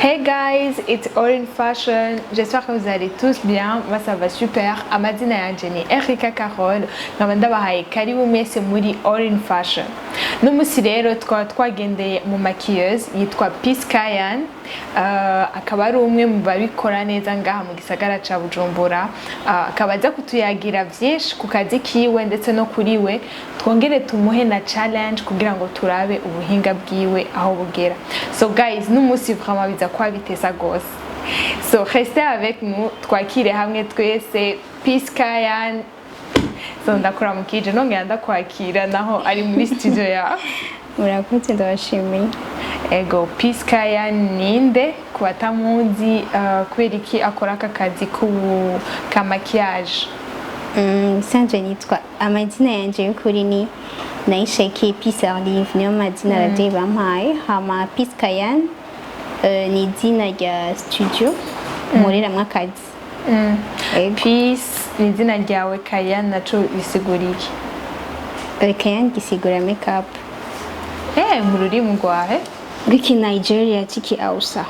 Hey guys, it's All in Fashion. J'espère que vous allez tous bien. Moi, ça va super. Amazina yanje ni Erika Carole. Nkaba ndabahaye karibu mwese muri All in Fashion. N'umunsi rero twaba twagendeye mu maquilleuse yitwa Peace Kayan. Akaba ari umwe mu babikora neza ngaha mu gisagara ca Bujumbura. Akaba aza kutuyagira vyinshi ku kazi kiwe ndetse no kuri we, twongere tumuhe na challenge kugira ngo turabe ubuhinga bwiwe aho bugera. So guys, n'umunsi vraiment biza kuba bitesa gose, so restez avec nous, twakire hamwe twese Peace Kayan. So ndakuramukije, nongera ndakwakira naho ari muri studio yawe. Murakoze, ndabashimiye. Ego, Peace Kayan ninde ku batamuzi? Kubera iki akora aka kazi ka maquillage? Bisanzwe nitwa, amazina yanje y'ukuri ni Nayisheki Peace Olive, niyo mazina abavyeyi bampaye. Hama Peace Kayan ni izina rya studio nkoreramwo akazi. Ego. Peace ni izina ryawe, Kayan naco bisigura iki? Kayan gisigura makeup. Mu rurimi rwahe? Rw'iki Nigeria, ciki Hausa,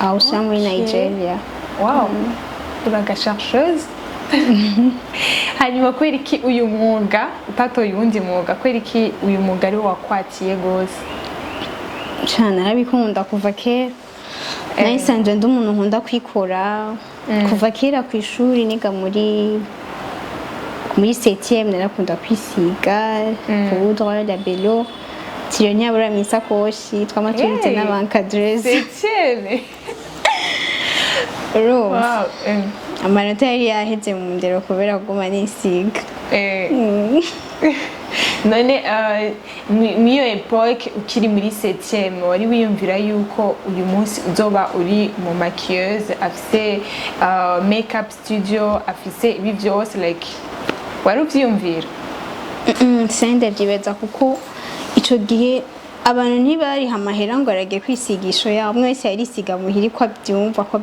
Hausa muri Nigeria. Wow, uraga chercheuse. Hanyuma kubera iki uyu mwuga utatoye uwundi mwuga? Kubera iki uyu mwuga ariwo wakwatiye gose? Cane, narabikunda kuva kera. Nayisanzwe ndi umuntu nkunda kwikora kuva kera. Ku ishuri niga muri septième, narakunda kwisiga poudre, labello, tiro ntiyabura mu isakoshi, twama tubitse Hey. n'aba encadreuses. Septième? Urumva, Wow. amanota yari yaheze mu ndero kubera kuguma nisiga. None mw'iyo époque ukiri muri septième, wari wiyumvira yuko uyu munsi uzoba uri mu maquilleuse afise makeup studio, afise ibi vyose? Like, wari uvyiyumvira? Sindavyibaza, kuko ico gihe abantu ntibariha amahera ngo aragiye kwisigisha yabo. Umwe wese yarisiga muhira ko abyumva, ko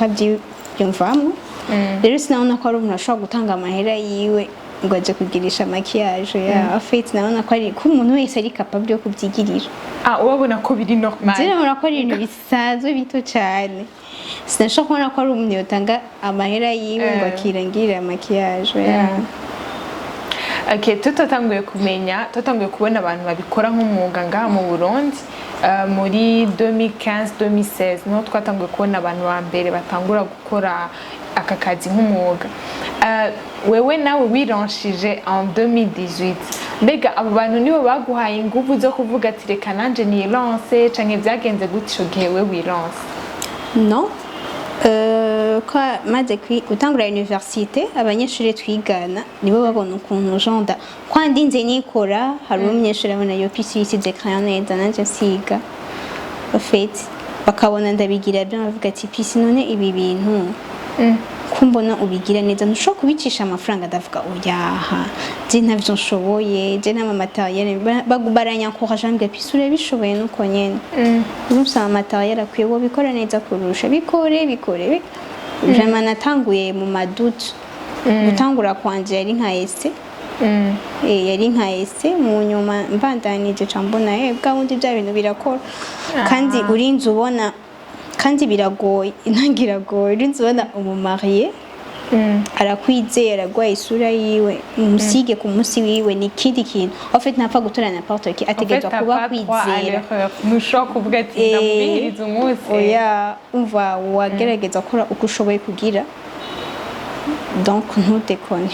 abyiyumvamwo. Rero sinabona ko ari umuntu ashobora gutanga amahera yiwe ngo aje kugirisha maquillage ya. En fait, nabona ko ari ko umuntu wese ari capable yo kubyigirira. Ah, urabona ko biri normal. Nabona ko ari ibintu bisanzwe bito cyane. Sinashobora kubona ko ari umuntu yotanga amahera yiwe ngo akirangirire maquillage ya. Okay, tutatanguye kumenya, tutatanguye kubona abantu babikora nk'umwuga ngaha mu Burundi muri 2015, 2016, niho twatanguye kubona abantu ba mbere batangura gukora aka kazi nk'umwuga. Wewe nawe wiranshije en 2018. Mbega abo bantu nibo baguhaye inguvu zo kuvuga ati reka nanje nilance, canke vyagenze gute ico gihe we wilance? No. Ko maze gutangura université, abanyeshuri twigana nibo babona ukuntu jonda kwa ndinze nikora. Hari umunyeshuri abona yo Peace yisize crayon neza, nanje nsiga. En fait, bakabona ndabigira byo, bavuga ati: "Peace, none ibi bintu ko mbona ubigira neza, ntushobora kubicisha amafaranga?" Ndavuga: "Oyaha, je ntavyo nshoboye, je nta matériel." Baranyencourage, bambwira: "Peace, urabishoboye, nuko nyene urusaba matériel akwiye, wobikora neza kurusha, bikore, bikore." Vraiment, natanguye mu ma doutes. Gutangura kwanje yari nka essai. Yari nka essai. Mu nyuma mbandanije, ca mbona bwa bundi bya bintu birakora, kandi urinze ubona, kandi biragoye, intango iragoye. Urinze ubona umu marié arakwizeye, araguha isura yiwe, umusige ku munsi wiwe, ni ikindi kintu. En fait, ntapfa gutora n'importe qui, ategerezwa kuba kwizera. Ntushobora kuvuga ati ndamubihiriza umunsi. Oya, umva, wagerageza gukora uko ushoboye kugira donc ntudekone.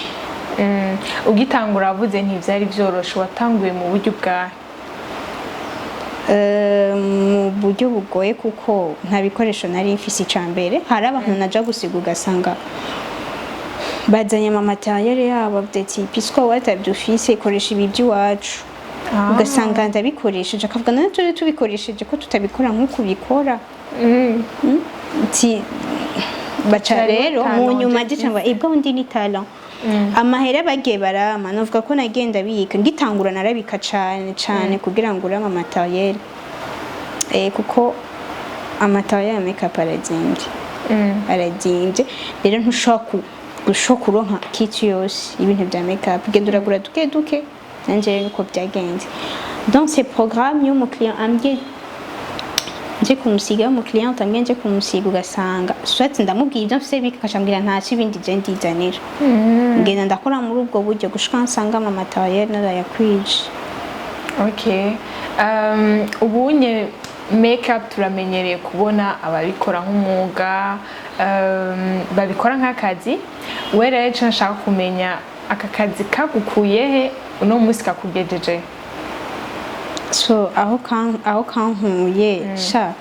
Ugitangura wavuze ntivyari vyoroshe. Watanguye mu buryo bwawe? Mu buryo bugoye, kuko nta bikoresho nari mfise. Ica mbere, hari abantu naja gusiga ugasanga bazanye ama matériel yabo, bavuze ati: "Puisque watabye ufise, koresha ibi by'iwacu." Ugasanga ndabikoresheje, akavuga: "None turi tubikoresheje ko tutabikora nk'uko ubikora?" Ati baca Hariho rero mu talent. nyuma gica ngo ibwo undi ni talent. Amahera bagiye barama, novuga ko nagenda bika. Ngitangura narabika cane cane kugira ngo urame matériel, kuko ama matériel ya makeup arazimvye, arazimvye. Rero ntushobora gushobora kuronka kit yose y'ibintu bya makeup, ugenda uragura duke duke. Nanje rero niko byagenze. Dans ces programmes, iyo umukiriya ambwiye Nje kumusiga, umukiriya ambwiye nje kumusiga, ugasanga soit ndamubwiye ibyo mfise bike, akacambwira nta ibindi je ndizanira. Ngenda ndakora muri ubwo buryo gushika nsanga ama matériel narayakwije. Okay. Ubunye makeup turamenyereye kubona ababikora nk'umwuga, babikora nk'akazi. We rero ico nshaka kumenya, aka kazi kagukuye he, uno munsi kakugejeje? So aho kankuye sha,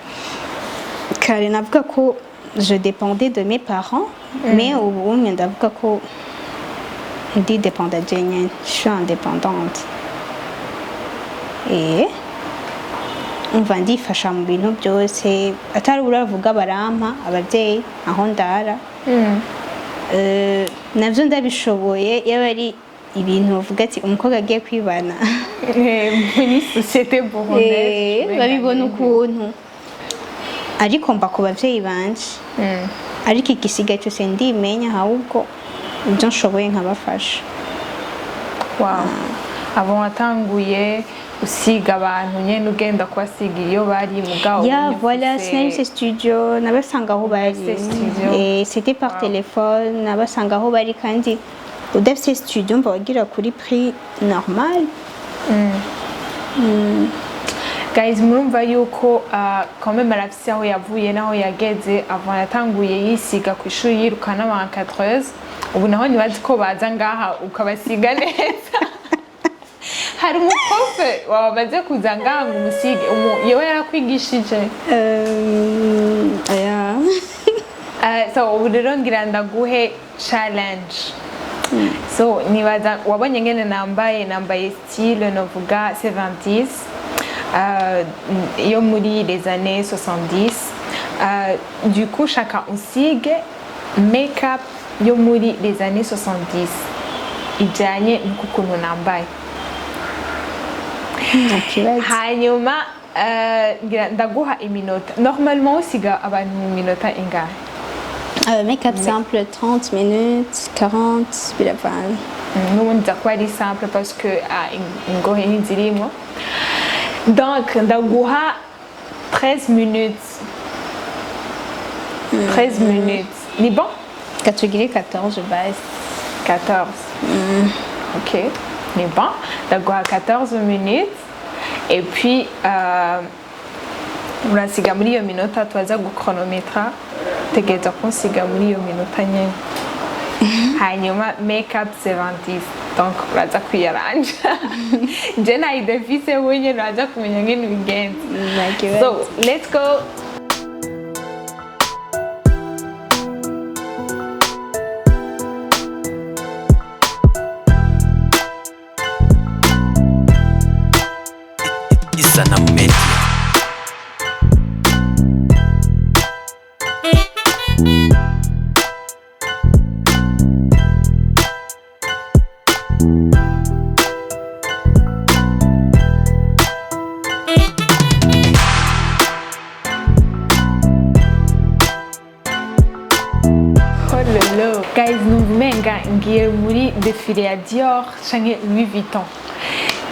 kare navuga ko je dépendais de mes parents, mais ubu umwe ndavuga ko ndi dépenda je nyene, je suis indépendante et umva ndifasha mu bintu byose, atari uravuga barampa ababyeyi aho ndara. Navyo ndabishoboye, yaba ari ibintu bavuga ati umukobwa agiye kwibana Muri société burundaise babibona ukuntu, ariko mba ku bavyeyi banje, ariko igisigaye cyose ndimenya, ahubwo ibyo nshoboye nkabafasha. Wow. Abo watanguye usiga abantu nyene, ugenda kubasiga iyo bari, mugabo Ya, ubonye voilà, ufise- sinari studio, nabasanga aho bari. Ufise studio. Et c'était par téléphone, nabasanga aho bari, kandi udafise studio mba wagira kuri prix normal. Guys, murumva yuko quand même arafise aho yavuye n'aho yageze. Avant yatanguye yisiga ku ishuri, yiruka n'aba encadreuse. Ubu naho ntibazi ko baza ngaha ukabasiga neza. Hari umu prof wamaze kuza ngaha ngo umusige, yewe yarakwigishije? Aya. So ubu rero ngira ndaguhe challenge. So nibaza wabonye ngene nambaye style novuga 70s, yo muri les années 70. Du coup shaka unsige makeup yo muri les années 70 ijanye n'ukuntu nambaye. Nta kibazo. Hanyuma ngira ndaguha iminota. Normalement usiga abantu mu minota ingahe? Make-up simple, 30 minutes, 40, biravana. N'ubundi nza kuba ari simple parce que ingohe ntizirimo, donc ndaguha 13 minutes. 13 minutes ni bon? Katugire 14 basi. 14, ok, ni bon. Ndaguha 14 minutes et puis urasiga muri iyo minota. Tubaza guchronometra, tegereza kunsiga muri iyo minota nyene. Hanyuma makeup 70, donc uraza kwiyaranja. Je nta idée mfise, wenyene uraza kumenya ngene ubigenza. Nta kibazo. So let's go. Isanamu Media. Oh lolo. Guys, numva umenga ngiye muri défilé ya Dior canke Louis Vuitton.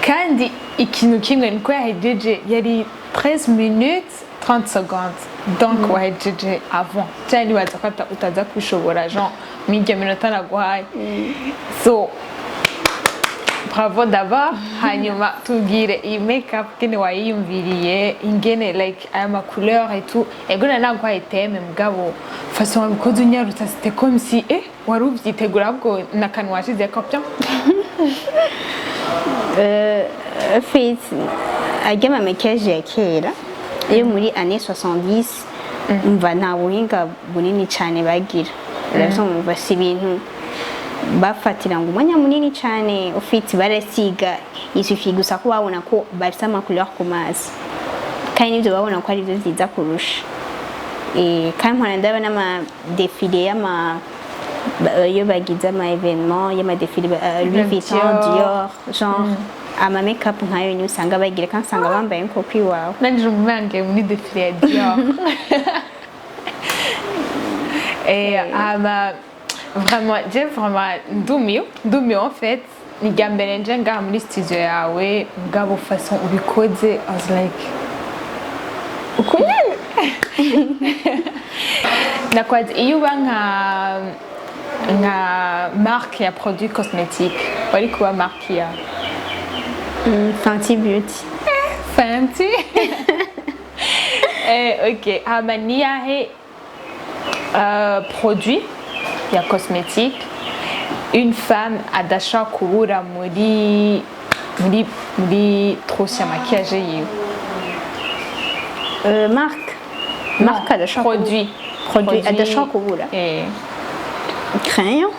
Kandi ikintu kimwe niko yahejeje, yari 13 minutes 30 secondes, donc wahejeje avant cyane. Nibaza ko utaza kubishobora genre mw'iryo minota naguhaye. So bravo d'abord. Hanyuma tubwire iyi makeup ingene wayiyumviriye, ingene like aya ma couleur et tout. Ego nari naguhaye thème, mugabo façon wabikoze unyarutsa, c'était comme si wari uvyitegura, ahubwo n'akantu washizeko pyo. Fait ajya ama maquillage ya kera yo muri années 70, umva nta buhinga bunini cyane bagira, urabyumva, si ibintu bafatira ngo umwanya munini cyane. Ufite barasiga, il suffit gusa ko babona ko bafite ama couleur ku maso, kandi nibyo babona ko ari byo byiza kurusha. Kandi mpora ndaba n'ama défilé y'ama iyo bagize ama événement y'ama défilé, Louis Vuitton, Dior. Dior, genre ama makeup nkayo niyo usanga bagira, kandi usanga bambaye nko iwawe. Nanje umvange muri défilé ya Dior. Ama vraiment, je vraiment ndumiwe, ndumiwe. En fait ni irya mbere nje ngaha muri studio yawe, mugabo façon ubikoze, I was like uko nyene. Nakwazi iyo uba nka marque ya produit cosmétique, wari kuba marque ya? Fenty Beauty. Fenty. Ok, hama niyahe produit ya cosmétique une femme adashobora kubura muri trousse ya maquillage yiwe? Marque adashobora Produit. Produit adashobora kubura? Eh. Crayon.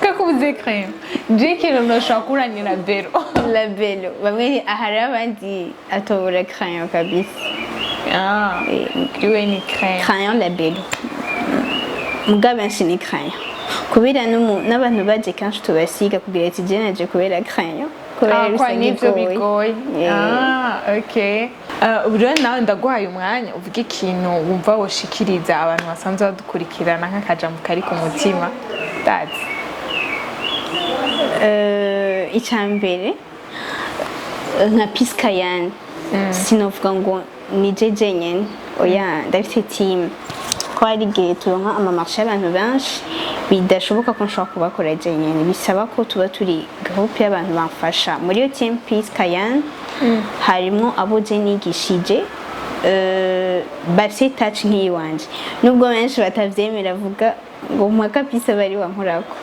Kako uvuze crème, je ikintu noshobora kubura ni Labello. Labello bamwe, hari abandi atobura crayon kabisa. Ah, iwe ni crème? Crayon, Labello, muga benshi ni crayon kubera n'abantu baje kenshi tubasiga kugira ati je naje kubera crayon, kubera Ah, kwa usanga nivyo igoye. Bigoye. Ah, okay. Ubu rero nawe ndaguhaye umwanya uvuge ikintu wumva woshikiriza abantu basanzwe badukurikirana nk'akajambo kari ku mutima. That's Icya mbere, nka Piskayani, sinovuga ngo ni je jenyine, oya, ndafite team, ko hari igihe turonka ama marchés y'abantu benshi bidashoboka ko nshobora kubakora jenyine, bisaba ko tuba turi groupe y'abantu bamfasha. Muri iyo team Peace Kayan harimo abo je nigishije, bafite touch nk'iyiwanje, nubwo benshi batavyemera, avuga ngo mpaka Peace bari wankorako.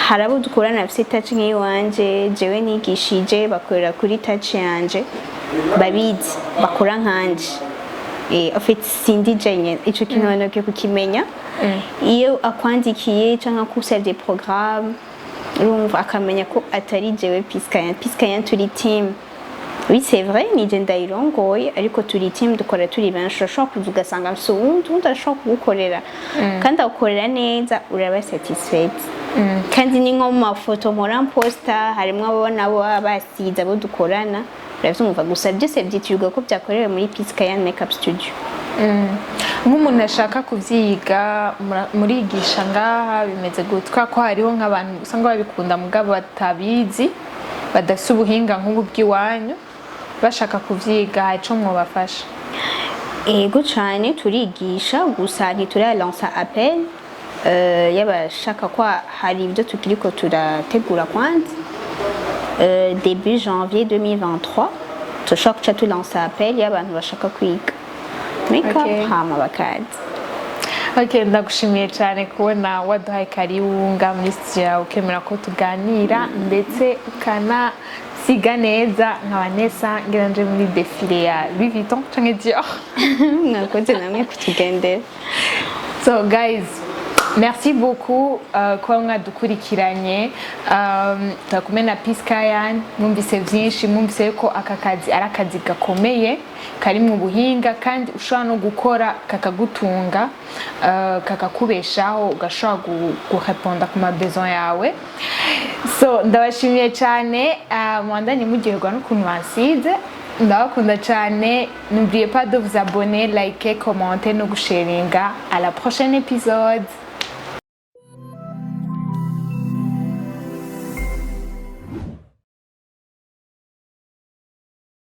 Hari abo dukorana bafite touch nk'iyiwanje, jewe nigishije, bakorera kuri touch yanje, babizi, bakora nkanje. En fait, sindi jenyine, ico kintu abantu bakwiye kukimenya. Iyo akwandikiye canke akusavye programme, urumva akamenya ko atari jewe Piskayan. Piskayan turi team. Oui, c'est vrai, nije ndayirongoye, ariko turi team, dukora turi benshi. Urashobora kuza ugasanga mfise uwundi arashobora kugukorera kandi agukorera neza, uraba satisfied. Kandi ni nko mu mafoto mpora mposta, harimwo abo nabo baba basize, abo dukorana, uravyumva. Gusa byose byitirirwa ko byakorewe muri Piskayan Makeup Studio. Nk'umuntu ashaka kuvyiga, murigisha ngaha, bimeze gute? Kubera ko hariho nk'abantu usanga babikunda mugabo batabizi, badafise ubuhinga nk'ubu bw'iwanyu, bashaka kuvyiga, hari ico mwobafasha? Ego cane, turigisha, gusa ntituralansa appel y'abashaka, ko hari ibyo tukiriko turategura kwanza. Début janvier 2023 turashobora guca tulansa appel y'abantu bashaka kwiga makeup, hama bakaza. Ok, ndagushimiye cyane kubona waduhaye karibu ngaha muri studio yawe, ukemera ko tuganira, ndetse ukanasiga neza nka Vanessa ngira nje muri défilé ya Louis Vuitton canke Dior. Mwakoze namwe kutugendera. So guys, merci beaucoup kuba mwadukurikiranye. Turakumwe na Peace Kayan, mwumvise byinshi, mwumvise ko aka kazi ari akazi gakomeye kari mu buhinga, kandi ushobora no gukora kakagutunga, kakakubeshaho, ugashobora gureponda ku ma besoin yawe. So ndabashimiye cyane, mwandanye muryoherwa n'ukuntu bansize. Ndabakunda cyane. N'oubliez pas de vous abonner, liker, commenter no gusharinga. À la prochaine épisode.